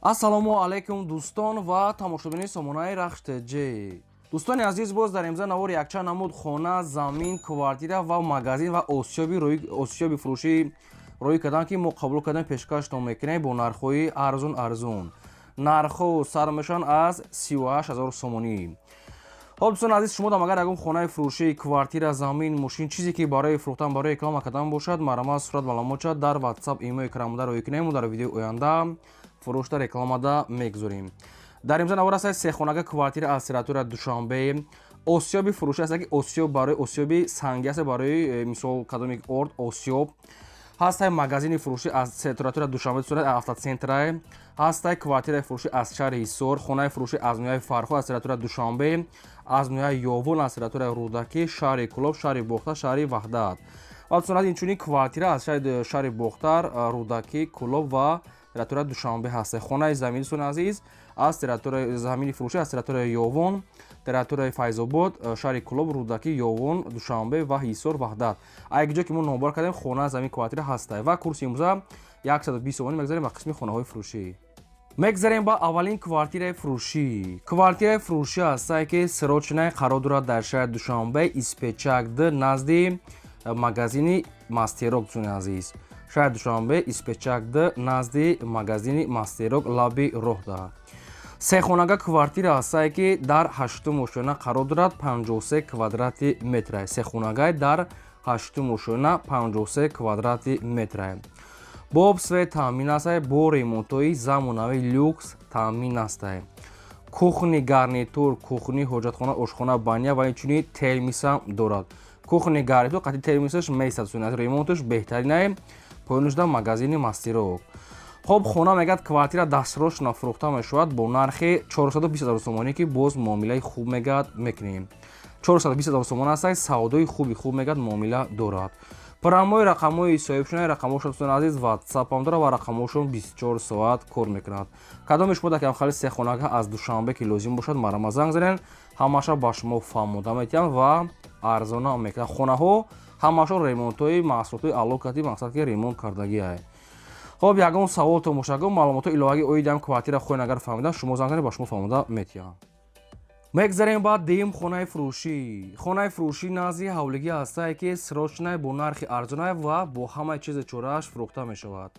Ассалому алайкум, дӯстон ва тамошобинони сомонаи Рахш ТЖ. Дӯстони азиз, боз дар имза навори якчанд намуд хона, замин, квартира ва магазин ва осиёби фурӯшӣ рӯй кардам, ки мо қабул кардем, пешкаштон мекунем бо нархҳои арзун арзун. Нархҳо сар мешаванд аз 38 ҳазор сомонӣ. Хоб, дӯстони азиз, шумо дам агар ягон хонаи фурӯшӣ, квартира, замин, мошин, чизе ки барои фурӯхтан, барои реклама кардан бошад, марҳамат, сурат, маълумотша дар WhatsApp, имо экранбуда рӯй кунем. Дар видеои оянда фурӯшта рекламада мегузорем. Дар имза навор аст сехонага квартира аз территория Душанбе, осиёби фурӯшӣ аст, ки осиёб барои осиёби санги аст, барои мисол кадоми орд осиёб ҳастай, магазини фурӯшӣ аз территория Душанбе, сурат автоцентрае ҳастай, квартираи фурӯшӣ аз шаҳри Ҳисор, хонаи фурӯшӣ аз ноҳияи Фархор, аз территория Душанбе, аз ноҳияи Ёвон, аз территорияи Рӯдакӣ, шаҳри Кӯлоб, шаҳри Бохтар, шаҳри Ваҳдат ва дӯстон, инчунин квартира аз шаҳри Бохтар, Рӯдакӣ, Кӯлоб ва территорияи Душанбе ҳаст. Хонаи замини, дӯстони азиз, аз территорияи замини фурӯшӣ аз территорияи Ёвон, территорияи Файзобод, шаҳри Кӯлоб, Рӯдакӣ, Ёвон, Душанбе ва Ҳисор, Ваҳдат. Ай ҷо ки мо номбар кардем, хона, замин, квартира ҳастай ва курси имрӯза 120 сомонӣ. Мегзарем ба қисми хонаҳои фурӯшӣ. Мегзарем ба аввалин квартираи фурӯшӣ. Квартираи фурӯшӣ ҳастае, ки срочный қарор дорад дар шаҳри Душанбе, Испечак д, назди магазини Мастерок. Дӯстони азиз, шаҳри Душанбе, Испечак д, назди магазини Мастерок, лаби роҳда сехонага квартира ҳастае, ки дар ҳаштум ошёна қарор дорад, 53 квадрати метра. Сехонагай дар ҳаштум ошёна, 53 квадрати метра, бо об, свет таъмин астае, бо ремонтҳои замонавии люкс таъмин астае. Кухни гарнитур, кухни, ҳоҷатхона, ошхона, баня ва инчунин термисам дорад. Кухни гарнитур қати термисаш месад. Ремонташ беҳтаринае. Поёнашда магазини Мастерок. Хоб, хона мегӯяд, квартира дастрочно фурӯхта мешавад бо нархи 420 ҳазор сомонӣ, ки боз муомилаи хуб мегӯяд мекунем. 420 ҳазор сомон аст, савдои хуби хуб мегӯяд муомила дорад. Прямой рақамҳои соҳибшунаи рақамҳошон, дӯстони азиз, ватсапам дорад ва рақамҳошон 24 соат кор мекунад. Кадоми шумо дар хали сехонага аз Душанбе ки лозим бошад, марама занг занед, ҳамаша ба шумо фаҳмода метиҳанд ва арзона мекунад. Хонаҳо ҳамашон ремонтҳои маҳсулотҳои алокати, мақсад ки ремонт кардагиай. Хоб, ягон саволтон бошад, ягон маълумотҳои иловагӣ оиди ҳам квартира хоҳед агар фаҳмида, шумо занг занед, ба шумо фаҳмода метиҳам. Мегзарем ба дуюм хонаи фурӯшӣ. Хонаи фурӯшӣ назди ҳавлигӣ ҳастае, ки срочный, бо нархи арзонай ва бо ҳамаи чизи чорааш фурӯхта мешавад.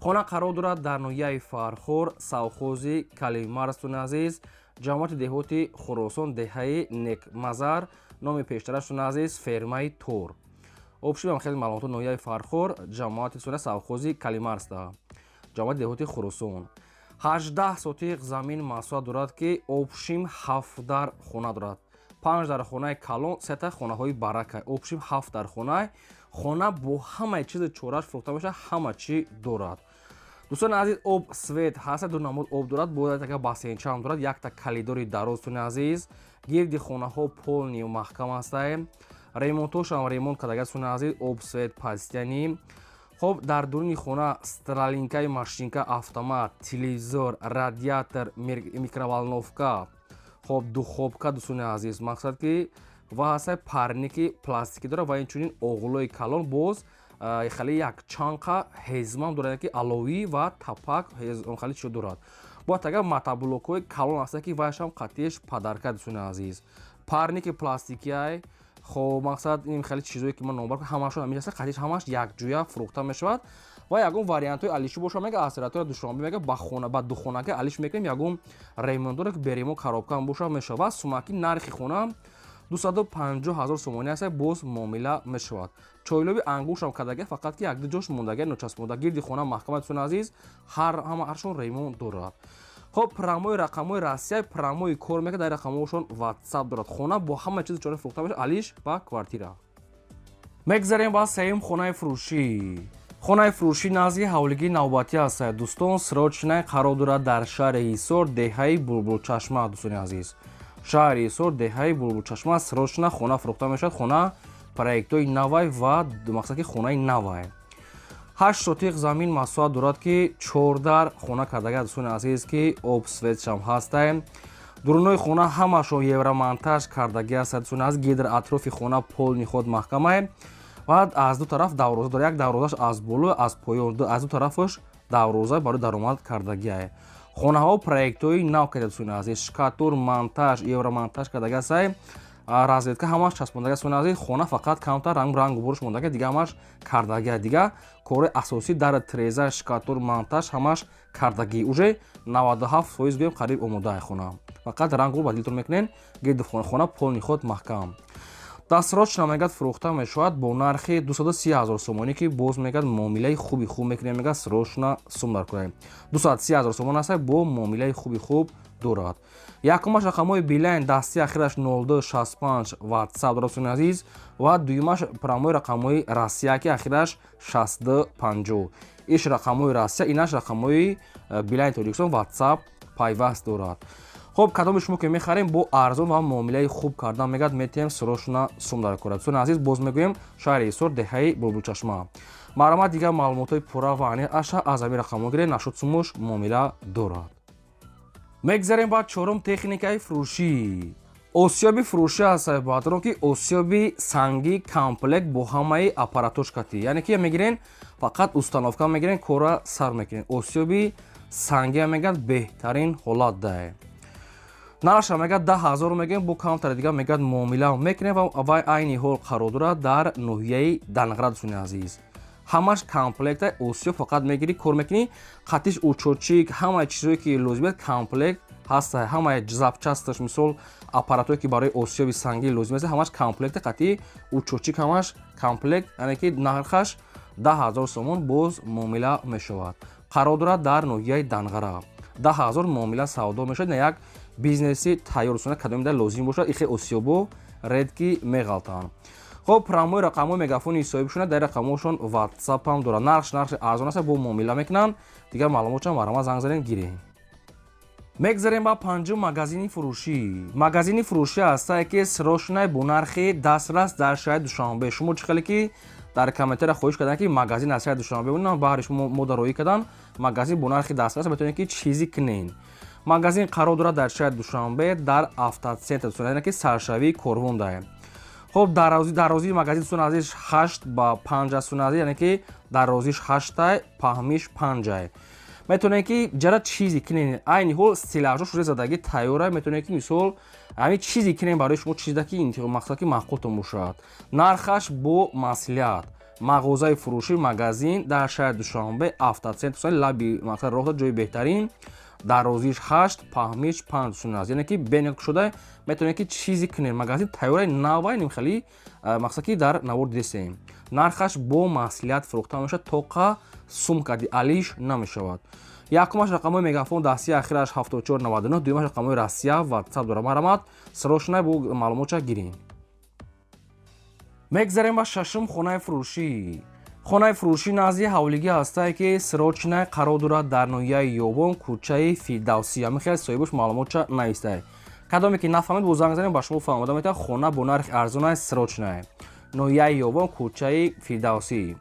Хона қарор дорад дар ноҳияи Фархор, совхози Калимар, дӯстони азиз, ҷамоати деҳоти Хуросон, деҳаи Некмазар, номи пештараш, дӯстони азиз, фермаи Тор. Общем, хеле маълумотҳо: ноҳияи Фархор, ҷамоати суна совхози Калимарста, ҷамоати деҳоти Хуросон. 18 сотиқ замин масоҳат дорад, ки общем ҳафт дар хона дорад: панҷ дар хонаи калон, сета хонаҳои барака, общем ҳафт дар хона. Хона бо ҳамаи чизи чорааш фурӯхта мешавад, ҳама чӣ дорад. Дӯстони азиз, об, свет ҳаста, ду намуд об дорад, бояд яка бассейнчаам дорад, якта калидори дароз. Дӯстони азиз, гирди хонаҳо полный маҳкам ҳастае, ремонтҳошам ремонт кардага. Дӯстони азиз, об, свет постоянный. Хоб, дар дуруни хона стиралкаи машинка, автомат, телевизор, радиатор, микроволновка, хоб, духовка, дӯстони азиз, мақсад ки ва ҳастай парники пластикӣ дорад ва инчунин оғлои калон, боз хеле як чанқа ҳезмам дорад, ки аловӣ ва тапак хеле чизо дорад. Бояд агар мотоблокҳои калон ҳаста, ки вайшам қатиш подарка. Дӯстони азиз, парники пластикиай. Хоб, мақсад ин хеле чизое ки ман номбар ҳамашон ҳамин аст, қатиш ҳамаш якҷоя фурӯхта мешавад. Ва ягон вариантҳои алишӣ боша, мега, аз территория Душанбе, мега, ба хона, ба духонака алиш мекунем, ягон ремонт дора, ки беремонт коробкаам боша, мешавад. Сумаки нархи хона 250 ҳазор сомонӣ аст, боз муомила мешавад. Чойлоби ангушам кардага, фақат ки якду ҷош мондага, ночаспонда. Гирди хона маҳкама, дӯстони азиз, ҳар ҳама ҳаршон ремонт дорад. Хоб, прямой рақамҳои Россия, прямой кор мекунад, дар рақамҳошон ватсап дорад. Хона бо ҳама чизи чора фурӯхта мешавад, алиш ба квартира. Мегзарем ба сеюм хонаи фурӯшӣ. Хонаи фурӯшӣ назди ҳавлигии навбатӣ аст, дӯстон, срочный қарор дорад дар шаҳри Ҳисор, деҳаи Булбулчашма. Дӯстони азиз, шаҳри Ҳисор, деҳаи Булбулчашма, срочно хона фурӯхта мешавад. Хона проектҳои навай ва мақсад ки хонаи навай. 8 сотиқ замин масоҳат дорад, ки чордар хона кардага, дӯстони азиз, ки об, светшам ҳастай. Дурунои хона ҳамашон евромонтаж кардагӣ аст, дӯстони азиз. Гидр атрофи хона полный худ маҳкамае ва аз ду тараф дарвоза дорад: як дарвозаш аз боло, аз поён, аз ду тарафаш дарвоза барои даромад кардагиае. Хонаҳо проектҳои нав карда, дӯстони азиз, штукатур, монтаж, евромонтаж кардагасай, розетка ҳамаш часпондага, дӯстони азиз. Хона фақат камтар рангу бурш мондага, дига ҳамаш кардага. Дига кори асосӣ дар треза, штукатур, монтаж ҳамаш кардагӣ, уже 97% гӯем, қариб омодаи хона, фақат рангу ба дилтон мекунен. Гирди хона полный ход маҳкам. Дастрочно мегӯяд, фурӯхта мешавад бо нархи 230 ҳазор сомонӣ, ки боз мегӯяд, муомилаи хуби хуб мекунем. Мегӯяд, срочно сум дар кунем. 230 ҳазор сомон аст, бо муомилаи хуби хуб дорад. Якумаш рақамҳои Билайн, дасти ахираш 0265, Ватсап дорад, дӯстони азиз, ва дуюмаш прямой рақамҳои Россия, ки ахираш 6250. Иш рақамҳои Россия, инаш рақамҳои Билайн Тоҷикистон, Ватсап пайваст дорад. Хоб, кадоми шумо ки мехарем, бо арзон ва муомилаи хуб кардан мегӯяд, метиҳем, срочно сум дар кора. Дӯстони азиз, боз мегӯем, шаҳри Ҳисор, деҳаи Булбулчашма. Марҳамат, дигар маълумотҳои пурра ва аниқ аша аз ҳамин рақамҳо гиред. Нашуд, сумуш муомила дорад. Мегзарем ба чорум техникаи фурӯшӣ. Осиёби фурӯшӣ аст, баъдрон ки осиёби сангӣ, комплект бо ҳамаи аппаратош катӣ, яъне ки мегирен, фақат установка мегирен, кора сар мекунен. Осиёби сангӣ мегӯяд, беҳтарин ҳолат дае. Нархша мегӯяд, 10 000 мегӯем, бо камтари дига мегӯяд, муомила мекунем. Ва вай айни ҳол қарор дорад дар ноҳияи Данғара. Дӯстони азиз, ҳамаш комплекта, осиё фақат мегирӣ, кор мекунӣ, қатиш учётчик, ҳамаи чизое ки лозим аст, комплект ҳаста, ҳамаи запчасташ, мисол, аппаратое ки барои осиёби сангӣ лозим аст, ҳамаш комплекта, қатъи учётчик, ҳамаш комплект. Яъне ки нархаш 10 000 сомон, боз муомила мешавад. Қарор дорад дар ноҳияи Данғара. 10 000 муомила савдо мешавад. На як бизнеси тайёр сона, кадомида лозим бошад, ихе осиёбо редки меғалтанд. Хоб, прямой рақамҳои мегафони соҳибшона, дар рақамҳошон Ватсапам дорад. Нархш нархи арзон аст, бо муомила мекунанд. Дигар маълумотшам марҳамат, занг занед, гирем. Мегзарем ба панҷум магазини фурӯшӣ. Магазини фурӯшӣ ҳастае, ки срочный, бо нархи дастрас дар шаҳри Душанбе. Шумо чӣ хеле ки дар комментария хоҳиш карданд, ки магазин аз шаҳри Душанбе бунам, баҳри шумо мо дароӣ кардан. Магазин бо нархи дастрас, метавонед ки чизи кунед. Магазин қарор дорад дар шаҳри Душанбе, дар Автоцентр, яъне ки саршавии корвон дае. Хоб, дарозии магазин, дӯстони азиз, 8 ба 5 аст, дӯстони азиз, яъне ки дарозиш ҳаштай, паҳмиш панҷай. Метавонед ки ҷара чизе кинед. Айни ҳол стеллажҳо шуда задагӣ, тайёра. Метавонед ки, мисол, ҳамин чизе кинед, барои шумо чизда ки мақсад ки маъқултон бошад. Нархаш бо маслиҳат. Мағозаи фурӯшӣ, магазин дар шаҳри Душанбе, Автоцентр, лаби мақсад роҳта, ҷои беҳтарин. Дарозиш ҳашт, паҳмиш панҷ, дӯстони азиз, яъне ки бенек шуда, метавонед ки чизе кунед. Магазин тайёраи навай, нимхели мақсад ки дар навор дидесем. Нархаш бо маслиҳат фурӯхта мешавад, тоқа сум кади алиш намешавад. Якумаш рақамҳои мегафон, дастии ахираш 7499, дуюмаш рақамҳои Россия, Ватсап дорад. Марҳамат, срочно бо маълумотша гирем. Мегзарем ба шашум хонаи фурӯшӣ. Хонаи фурӯшӣ назди ҳавлигӣ ҳастае, ки срочно қарор дорад дар ноҳияи Ёвон, кӯчаи Фирдавсӣ. Ҳамин хел соҳибош маълумотша навистае. Кадоме ки нафаҳмед, бо занг занем, ба шумо фаҳмода метавад. Хона бо нархи арзона, срочно, ноҳияи Ёвон, кӯчаи Фирдавсӣ.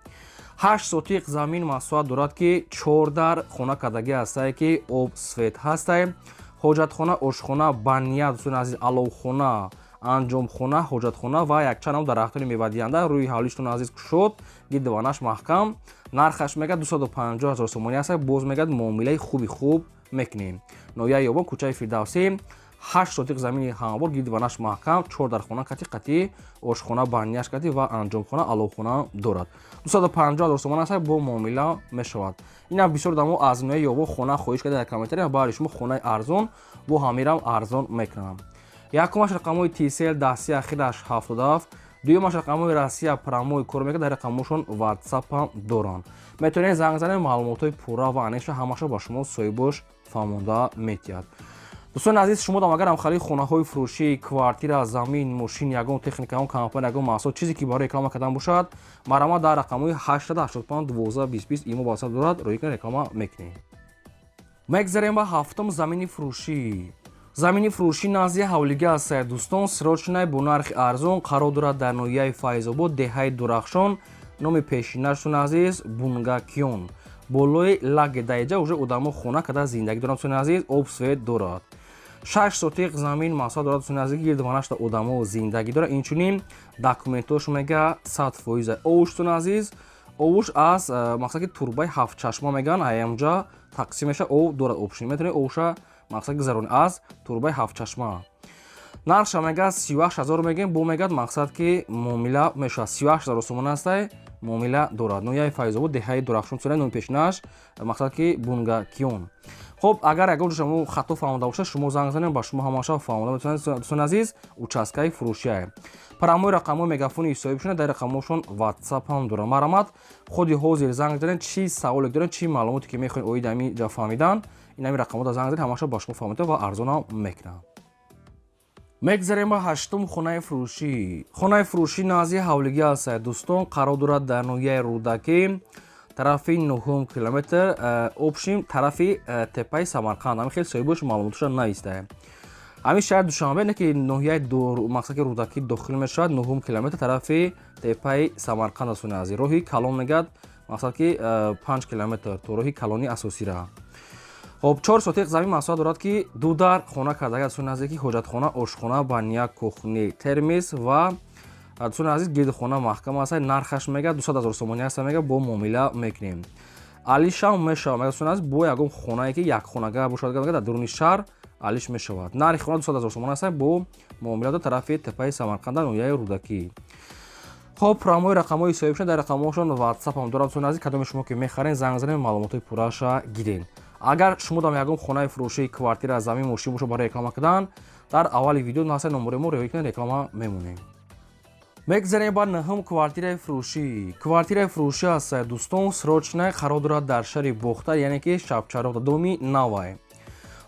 8 сотиқ замин масоҳат дорад, ки чор дар хона кардагӣ ҳастае, ки об, свет ҳастае, ҳоҷатхона, ошхона, баня, дӯстони азиз, аловхона, анҷомхона, ҳоҷатхона ва якчанд ном дарахтони мевадиҳанда. Рӯи ҳавлиштон, азиз, кушод, гирдиванаш маҳкам. Нархаш мегӯяд, 250 ҳазор сомонӣ аст, боз мегӯяд, муомилаи хуби хуб мекунем. Ноҳияи Ёбон, кӯчаи Фирдавсӣ, 8 сотиқ замини ҳамвор, гирдиванаш маҳкам, чор дархона кати, қатӣ ошхона, баняш кати ва анҷомхона, аловхона дорад. 250 ҳазор сомон аст, бо муомила мешавад. Инам бисёр дамо аз ноҳияи Ёбон хона хоҳиш карда дар комментария. Баҳри шумо хонаи арзон, бо ҳамирам арзон мекунам. Якумаш рақамҳои Тисел, дасти ахираш 77, дуюмаш рақамҳои Россия, прямой кор мекунад, дар рақамҳошон Ватсапам доранд. Метавонед занг занед, маълумотҳои пурра ва аниқша ҳамаша ба шумо соҳибош фаҳмонда метиҳад. Дӯстони азиз, шумо дам агар ҳамхелии хонаҳои фурӯшӣ, квартира, замин, мошин, ягон техника, ягон компания, ягон маҳсулот, чизе ки барои реклама кардан бошад, марҳамат, дар рақамҳои 885 12 20 20 имо, Ватсап дорад, рӯи кунед, реклама мекунем. Мегзарем ба ҳафтум замини фурӯшӣ. Замини фурӯшӣ назди ҳавлигӣ аст, дӯстон, срочный, бо нархи арзон, қарор дорад дар ноҳияи Файзобод, деҳаи Дурахшон, номи пешинашон, азиз, Бунгакён, болои лаги даиҷа уже одамо хона карда зиндагӣ доранд. Дӯстони азиз, об, свет дорад. 6 сотиқ замин масоҳат дорад, дӯстони азиз, гирдванашта одамо зиндагӣ дорад. Инчунин документош мега, 100% овуш, дӯстони азиз. Овуш аз мақсад ки турбаи ҳафтчашма мегӯянд, аямҷа тақсим мешавад, ов дорад обшин. Метавонед овуша мақсад гузаронед аз турбаи ҳафтчашма. Нархша мегӯяд 38 000 мегӯем, бо мегӯяд мақсад ки муомила мешавад. 38 000 сомон ҳастай, муомила дорад. Ноҳияи Файзобод, деҳаи Дурахшон, сураи номи пешинаш мақсад ки Бунгакиён. Хоб, агар ягон шумо хато фаҳмода бошад, шумо занг занед, ба шумо ҳамаша фаҳмода метавонед. Дӯстони азиз, участкаи фурӯшия. Прямой рақамҳои мегафони соҳибшона, дар рақамҳошон WhatsApp ҳам дорад. Марҳамат, худи ҳозир занг занед, чӣ саволе доред, чӣ маълумоте ки мехоҳед оиди ҳамин ҷа фаҳмидан, ин ҳамин рақамҳода занг занед, ҳамаша ба шумо фаҳмида ва арзонам мекунанд. Мегзарем ба ҳаштум хонаи фурӯшӣ. Хонаи фурӯшӣ назди ҳавлигӣ аст, дӯстон, қарор дорад дар ноҳияи Рӯдакӣ, тарафи нуҳум километр, общем, тарафи теппаи Самарқанд. Ҳамин хел соҳибош маълумоташа навистае. Ҳамин шаҳри Душанбе не ки ноҳияи мақсад ки Рӯдакӣ дохил мешавад, нуҳум километр тарафи теппаи Самарқанд аст. Азиз, роҳи калон мегӯяд, мақсад ки 5 километр то роҳи калони асосира. Хоб, 4 сотиқ замин масоҳат дорад, ки ду дар хона кардага, дӯстони азиз, ки ҳоҷатхона, ошхона, баня, кухни, термис ва, дӯстони азиз, гирди хона маҳкам аст. Нархаш мега 200 000 сомонӣ аст, мега бо муомила мекунем. Алишам мешавад, мега, дӯстони азиз, бо ягон хонае ки якхонага бошад, мега, дар дуруни шаҳр алиш мешавад. Нархи хона 200 000 сомон аст, бо муомила, до тарафи теппаи Самарқанда, ноҳияи Рӯдакӣ. Хоб, прямой рақамҳои соҳибшон, дар рақамҳошон WhatsApp ҳам дорад. Дӯстони азиз, кадоме шумо ки мехарен, занг занед, маълумотҳои пурраша гирен. Агар шумо дам ягон хонаи фурӯшии, квартира, замин, мошин бошад барои реклама кардан, дар аввали видео ҳаста номбари мо, риоя кунед, реклама мемонем. Мегзарем ба нӯҳум квартираи фурӯшӣ. Квартираи фурӯшӣ аст, дӯстон, срочная, қарор дорад дар шаҳри Бохтар, яъне ки Шабчароғ, доми навай.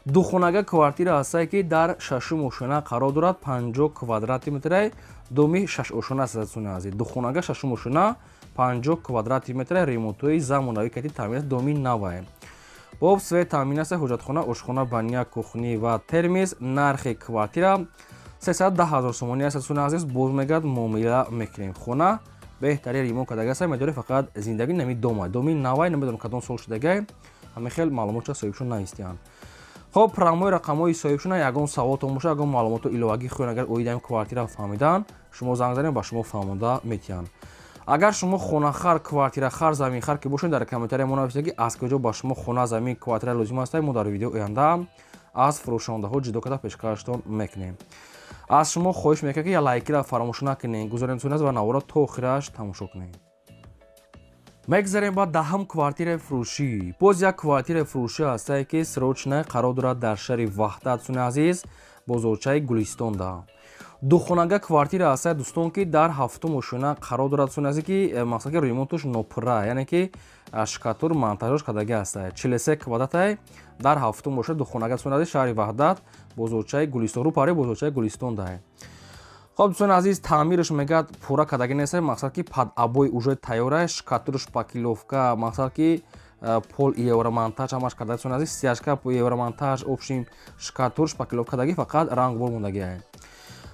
Духонага квартира ҳастае, ки дар шашум ошёна қарор дорад, 50 квадрати метрай, доми шашошёна аст, дӯстони азиз. Духонага, шашум ошёна, 50 квадрати метрай, ремонтҳои замонавӣ кати таъмир, доми навай. Бо свет таъмин аст, ҳоҷатхона, ошхона, баня, кухни ва термис. Нархи квартира 310 000 сомонӣ аст, дӯстони азиз, боз мегӯяд муомила мекунем. Хона беҳтари ремонт кардага аст, медори фақат зиндагӣ нами дома, доми навай, намедонам кадом сол шудагай, ҳамин хел маълумотша соҳибшон наистиянд. Хоб, прямой рақамҳои соҳибшона, ягон саволтон бошад, ягон маълумоту иловагӣ хоҳед, агар оиди ҳамин квартира фаҳмидан, шумо занг занед, ба шумо фаҳмонда метиҳанд. Агар шумо хонахар, квартирахар, заминхар ки бошед, дар комментария мо нависед, ки аз куҷо ба шумо хона, замин, квартира лозим аст. Мо дар видеои оянда аз фурӯшондаҳо ҷудо карда пешкаштон мекунем. Аз шумо хоҳиш мекунем, ки я лайкира фаромӯш накунед, гузорем ва навора то охираш тамошо кунед. Мегзарем ба даҳум квартираи фурӯшӣ. Боз як квартираи фурӯшӣ ҳастае, ки срочная, қарор дорад дар шаҳри Ваҳдат, дӯстони азиз, бозорчаи Гулистонда. Духонага квартира ҳастае, дӯстон, ки дар ҳафтум ошёна қарор дорад, дӯстони азиз, ки мақсад ки ремонтуш нопурра, яъне ки штукатур монтажош кардагӣ ҳастае. 43 квадратай, дар ҳафтум боша, духонага, дӯстони азиз, шаҳри Ваҳдат, бозорчаи Гулистон, рӯпари бозорчаи Гулистон даҳе. Хоб, дӯстони азиз, таъмираш мегӯяд пурра кардагӣ нест, мақсад ки под обои уже тайёра, штукатур, шпаклёвка, мақсад ки пол евромонтаж ҳамаш карда, дӯстони азиз, стяжка евромонтаж, общем, штукатур, шпаклёвка кардагӣ, фақат рангбор мондагиае.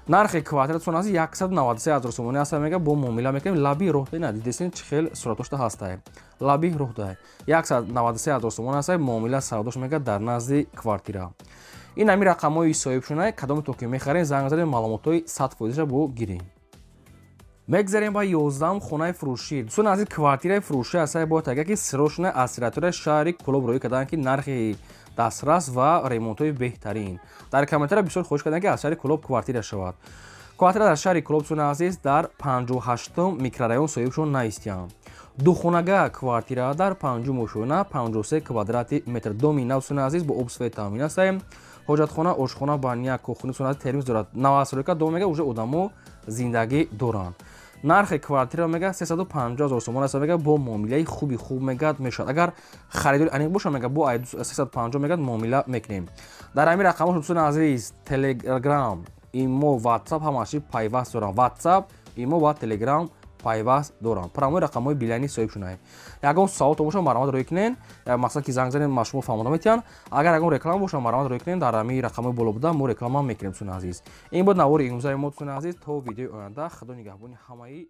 Нархи квартира, дӯстони азиз, 193 000 сомонӣ аст, мега бо муомила мекунем. Лаби роҳ на дидесин, чӣ хел суратошта ҳастае, лаби роҳ даҳе. 193 000 сомонӣ аст, муомила савдош мега дар назди квартира. Ин ҳамин рақамҳои соҳибшунае, кадоме ки мехарем, занг занед, маълумотҳои 100 фоизаша бо гирем. Мегзарем ба 11-ум хонаи фурӯшӣ. Дӯстони азиз, квартираи фурӯшӣ ҳастае, бояд ага ки срочная, аз территорияи шаҳри Кӯлоб роӣ карданд, ки нархи дастрас ва ремонтҳои беҳтарин. Дар комментария бисёр хоҳиш карданд, ки аз шаҳри Кӯлоб квартира шавад. Квартира дар шаҳри Кӯлоб, дӯстони азиз, дар 58-ум микрорайон соҳибшон наистиянд. Духонага квартира дар панҷум ошёна, 53 квадрати метр, доми нав, дӯстони азиз, бо об, свет таъмин астаем, ҳоҷатхона, ошхона, баня, кухни, дӯстони азиз, термис дорад. Новостройка дом, мега, уже одамо зиндагӣ доранд. Нархи квартира мега 350 000 сомон аст, мега бо муомилаи хуби хуб мегӯяд мешавад. Агар харидори аниқ боша, мега бо 350 мегӯяд муомила мекунем. Дар ҳамин рақамҳо, дӯстони азиз, Телеграм, Имо, Ватсап ҳамаши пайваст доранд. Ватсап, Имо ва Телеграм пайваст доранд. Прямой рақамҳои билайни соҳиб шунаед. Ягон саволто боша, марҳамат роӣ кунед, мақсад ки занг занед, ма шумо фаҳмода метиҳанд. Агар ягон реклама боша, марҳамат роӣ кунед, дар ҳамин рақамҳои боло буда мо реклама мекунем. Дӯстони азиз, ин буд навори имрӯзаи мо. Дӯстони азиз, то видеои оянда, Худо нигаҳбони ҳамаи.